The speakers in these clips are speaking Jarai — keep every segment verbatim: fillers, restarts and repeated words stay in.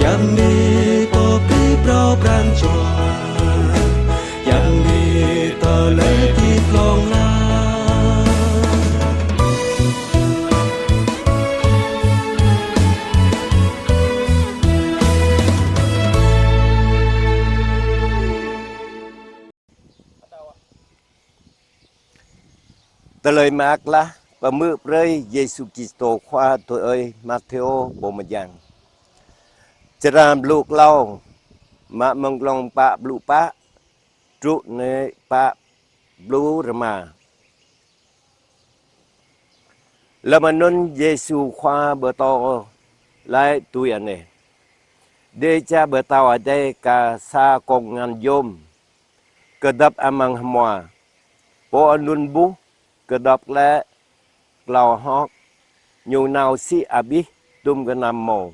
Yăm mi pô pơbli phrâo pran jua, yăm mi tơlơi pơpŭ glông la. Tơlơi mơak klă pơhmư̆ brơi Yêsu Kristô Khua tui ơi Matthêô pô mơyang. Črăn pluh klâo, mă mơ̆ng glông pă pluh pă truh nao pă pluh rơma. Lơm anŭn Yêsu Khua pơtô laĭ tui anai: Dêh čar pơtao adai kar sa kông ngăn yôm kơdŏp amăng hmua. Pô anŭn ƀuh kơdŏp glaĭ klâo hŏk, ñu nao sĭ abih tum gơnam hmâo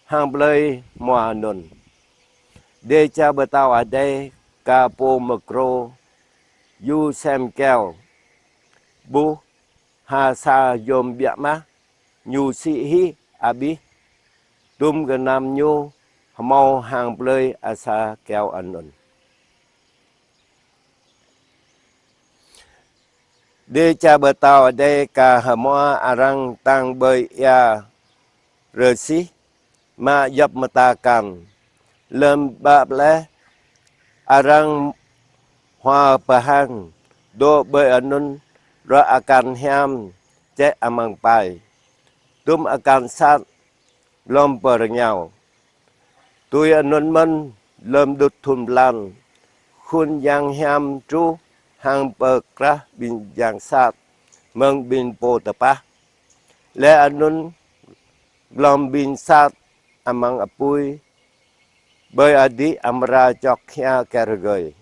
hăng plơi hmua anŭn. Dêh čar pơtao adai kar pô mơkrô yu sem keo, ƀuh ha sa yôm biă mă, ñu sĭ hĭ abih tum gơnam ñu hmâo hăng plơi ha sa keo anŭn. Dêh čar pơtao adai kar hmua arăng tăng ƀơi ia rơsĭ mă djŏp mơta akan. Lơm ƀă laih, arăng hua pơhang dŏ ƀơi anŭn rŏ akan hiam čĕ amăng pai, tum akan sat lŏm pơrơngiao. Tui anŭn mơ̆n, lơm đŭt thŭn blan, khul yang hiam truh hăng pơkrah ƀing yang sat mơ̆ng ƀing pô tơpă. Laih anŭn glŏm ƀing sat amăng apui ƀơi adih amra čŏk hia kơ rơgơi.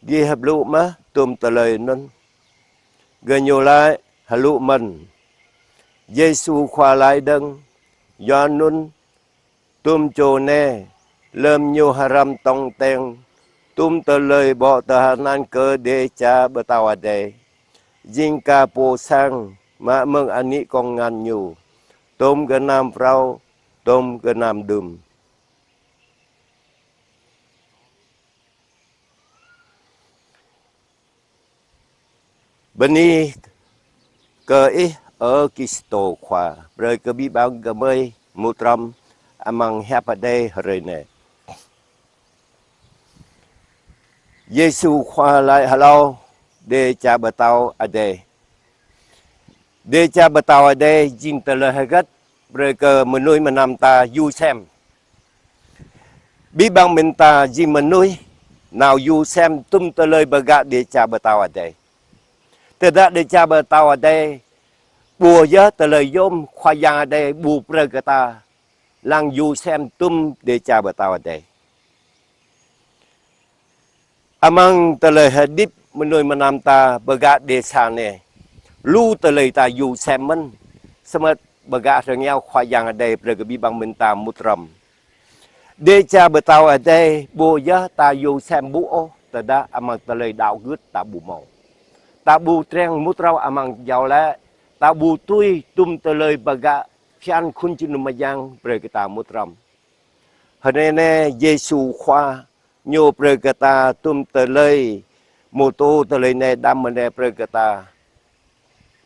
Gih hluh mơ̆ tum tơlơi anŭn? Gơñu laĭ: Hluh mơ̆n. Yêsu Khua laĭ dơ̆ng: Yua anŭn tum čô anai, lơm ñu hrăm tong ten tum tơlơi ƀô̆ tơhơnal kơ dêh čar pơtao adai, jing kar pô sang mă mơ̆ng anih kông ngăn ñu tum gơnam phrâo, tum gơnam đưm. Bơni kơ Ih, ơ Kristô Khua, brơi kơ abih bang gơmơi mŭt hrŏm amăng hiăp Adai hrơi anai. Yêsu Khua laĭ hlâo dêh čar pơtao adai. Dêh čar pơtao adai jing tơlơi hơgĕt brơi kơ mơnuih mơnam ta yu sem. Abih bang ƀing ta jing mơnuih nao yu sem tum tơlơi pơgă dêh čar pơtao adai. Tơdah dêh čar pơtao adai ƀu yơh tơlơi yôm Khua Yang Adai ƀu brơi kơ ta lăng yu sem tum dêh čar pơtao adai. Amăng tơlơi hơdip mơnuih mơnam ta pơgă dêh čar anai, lu tơlơi ta yu sem mơ̆n, samơ̆ pơgă rơngiao Khua Yang Adai brơi kơ abih bang ƀing ta mŭt hrŏm. Dêh čar pơtao adai ƀu yơh ta yu sem ƀu ôh, tơdah amăng tơlơi đaŏ gưt ta ƀu hmâo. Ta ƀu triăng mŭt hrŏm amăng jao lĕ, ta ƀu tui tum tơlơi pơgă phiăn khul jơnum mơyang brơi kơ ta mŭt hrŏm. Hrơi anai Yêsu Khua ñu brơi kơ ta tum tơlơi, mơtô tơlơi anai đăm mơ̆n brơi kơ ta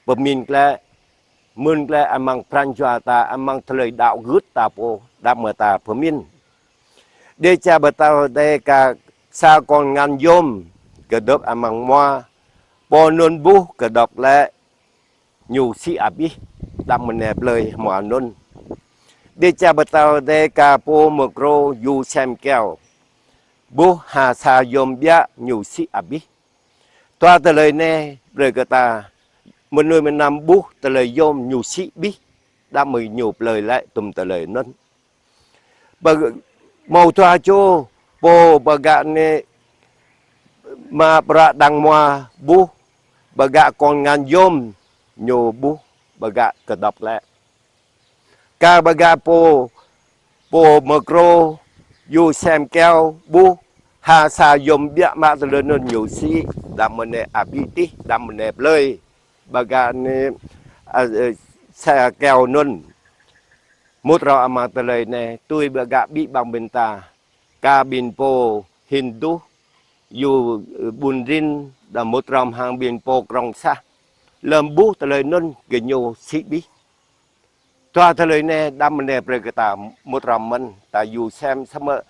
pơmĭn glaĭ, mưn glaĭ amăng pran jua ta, amăng tơlơi đaŏ gưt ta pô đăm mơ̆ ta pơmĭn. Dêh čar pơtao adai kar sa kông ngăn yôm kơdŏp amăng hmua, pô anŭn ƀuh kơdŏp glaĭ ñu sĭ abih, đăm mơ̆n plơi hmua anŭn. Dêh čar pơtao adai kar pô mơkrô yu sem keo, ƀuh ha sa yôm biă ñu sĭ abih. Dua tơlơi anai brơi kơ ta, mơnuih mơnam ƀuh tơlơi yôm ñu sĭ abih, đăm mơ̆ ñu plơi lĕ tum tơlơi anŭn. Pơ-, hmâo dua čô pô pơgă anai mă bruă đang hmua ƀuh pơgă kông ngăn yôm ñu ƀuh pơgă kơdŏp glaĭ. Kar pơgă pô, pô mơkrô yu sem keo ƀuh ha sa yôm biă mă tơlơi anŭn ñu sĭ, đăm mơ̆n abih tih, đăm mơ̆n plơi pơgă anai, ơ, ơ, sa keo anŭn. Mŭt hrŏm amăng tơlơi anai, tui ƀing gah abih bang ƀing ta, kar ƀing pô hin duh, yua, ơ, ƀun rin, đa mŭt hrŏm hăng ƀing pô krong sah. Lơm ƀuh tơlơi anŭn gơñu sĭ abih. Dua tơlơi anai đăm mơ̆n brơi kơ ta mŭt hrŏm mơ̆n, ta yua sem samơ̆,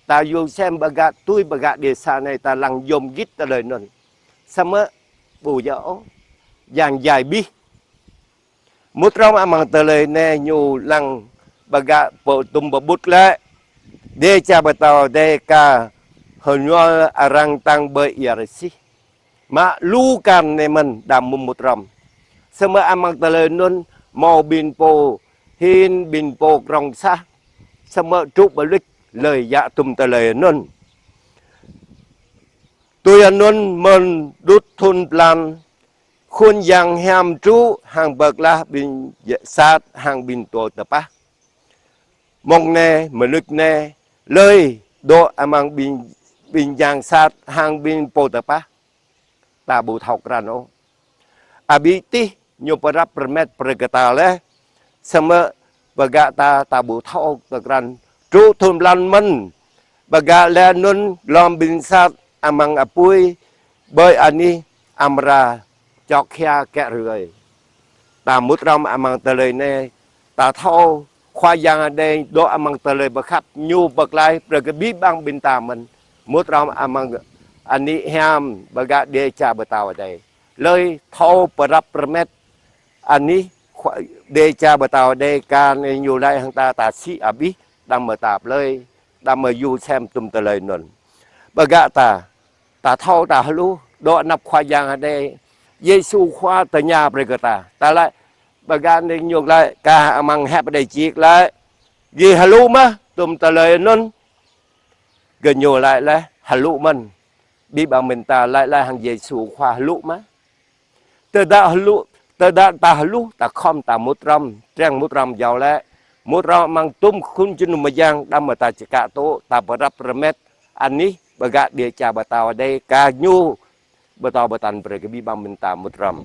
ta yua sem ƀing gah tui ƀing gah dêh sa anai ta lăng yôm git tơlơi anŭn. Samơ̆ ƀu djơ̆ ôh, yang jai abih. Mŭt hrŏm amăng tơlơi anai ñu lăng ƀing gah pơtum pơƀut lĕ, dêh čar pơtao adai kar hơñual arăng tăng ƀơi ia rơsĭ. Mă lu kar anai mơ̆n đăm mŭt hrŏm. Samơ̆ amăng tơlơi anŭn hmâo ƀing pô hin ƀing pô krong sah. Samơ̆ truh ƀơi luč lơi yă tum tơlơi anŭn. Tui anŭn mơ̆n đŭt thŭn blan, Khul Yang hiam truh hăng pơklaih ƀing sat hăng ƀing pô tơpă. Mông anai, mơnuih anai, lơi dŏ amăng ƀing, ƀing yang sat hăng ƀing pô tơpă. Ta ƀu thâo krăn ôh. Abih tih ñu pơrăp pơrmet brơi kơ ta laih. Samơ̆ ƀing gah ta, ta ƀu thâo tơ krăn. Truh thŭn blan mơ̆n. Ƀing gah laih anŭn lŏm ƀing sat amăng apui, ƀơi anih amra čŏk hia kĕ rơi. Ta mŭt hrŏm amăng tơlơi anai, ta thâo Khua Yang Adai dŏ amăng tơlơi pơkhăp ñu pơklaih brơi kơ abih bang ƀing ta mơ̆n. Mŭt hrŏm amăng anih hiam ƀing gah dêh čar pơtao adai. Lơi thâo pơrăp pơrmet anih Khua-, dêh čar pơtao adai kar anai ñu laĭ hăng ta, ta sĭ abih, đăm mơ̆ ta plơi, đăm mơ̆ yua sem tum tơlơi anŭn. Ƀing gah ta, ta thâo ta hluh, dŏ anăp Khua Yang Adai, Yêsu Khua tơña brơi kơ ta. Ta laĭ, ƀing gah anai ñu laĭ, kah amăng hiăp Adai čih laĭ, gih hluh mơ̆ tum tơlơi anŭn? Gơñu laĭ laih, hluh mơ̆n. Abih bang ƀing ta laĭ laih hăng Yêsu Khua hluh mơ̆? Tơdah hluh, tơdah ta hluh, ta khŏm ta mŭt hrŏm, triăng mŭt hrŏm jao lĕ. Mŭt hrŏm amăng tum khul jơnum mơyang, đăm mơ̆ ta čơkă tŭ, ta pơrăp pơrmet anih ƀing gah dêh čar pơtao adai kar ñu pơtô pơtăn brơi kơ abih bang ƀing ta mŭt hrŏm.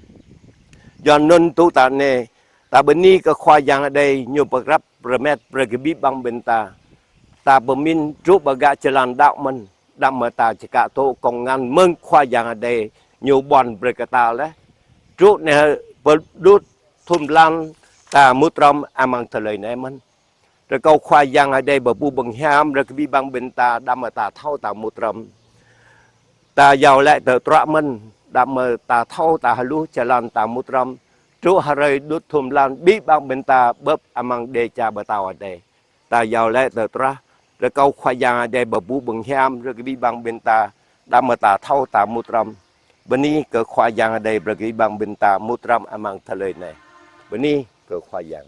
Yua anŭn tŭ ta anai, ta bơni kơ Khua Yang Adai ñu pơrăp pơrmet brơi kơ abih bang ƀing ta. Ta pơmĭn truh ƀing gah jơlan đaŏ mơ̆n, đăm mơ̆ ta čơkă tŭ kŏng ngăn mơ̆ng Khua Yang Adai ñu ƀuăn brơi kơ ta laih. Truh anai pơđŭt thŭn blan ta mŭt hrŏm amăng tơlơi anai mơ̆n. Rơkâo Khua Yang Adai pơpŭ ƀơ̆ng hiam brơi kơ abih bang ƀing ta đăm mơ̆ ta thâo ta mŭt hrŏm. Ta jao lĕ tơdruă mơ̆n, đăm mơ̆ ta thâo ta hluh jơlan ta mŭt hrŏm. Truh hrơi đŭt thŭn blan abih bang ƀing ta bưp amăng dêh čar pơtao adai. Ta jao lĕ tơdruă, rơkâo Khua Yang Adai pơpŭ ƀơ̆ng hiam brơi kơ abih bang ƀing ta, đăm mơ̆ ta thâo ta mŭt hrŏm. Bơni kơ Khua Yang Adai brơi kơ abih bang ƀing ta mŭt hrŏm amăng tơlơi anai. Bơni kơ Khua Yang.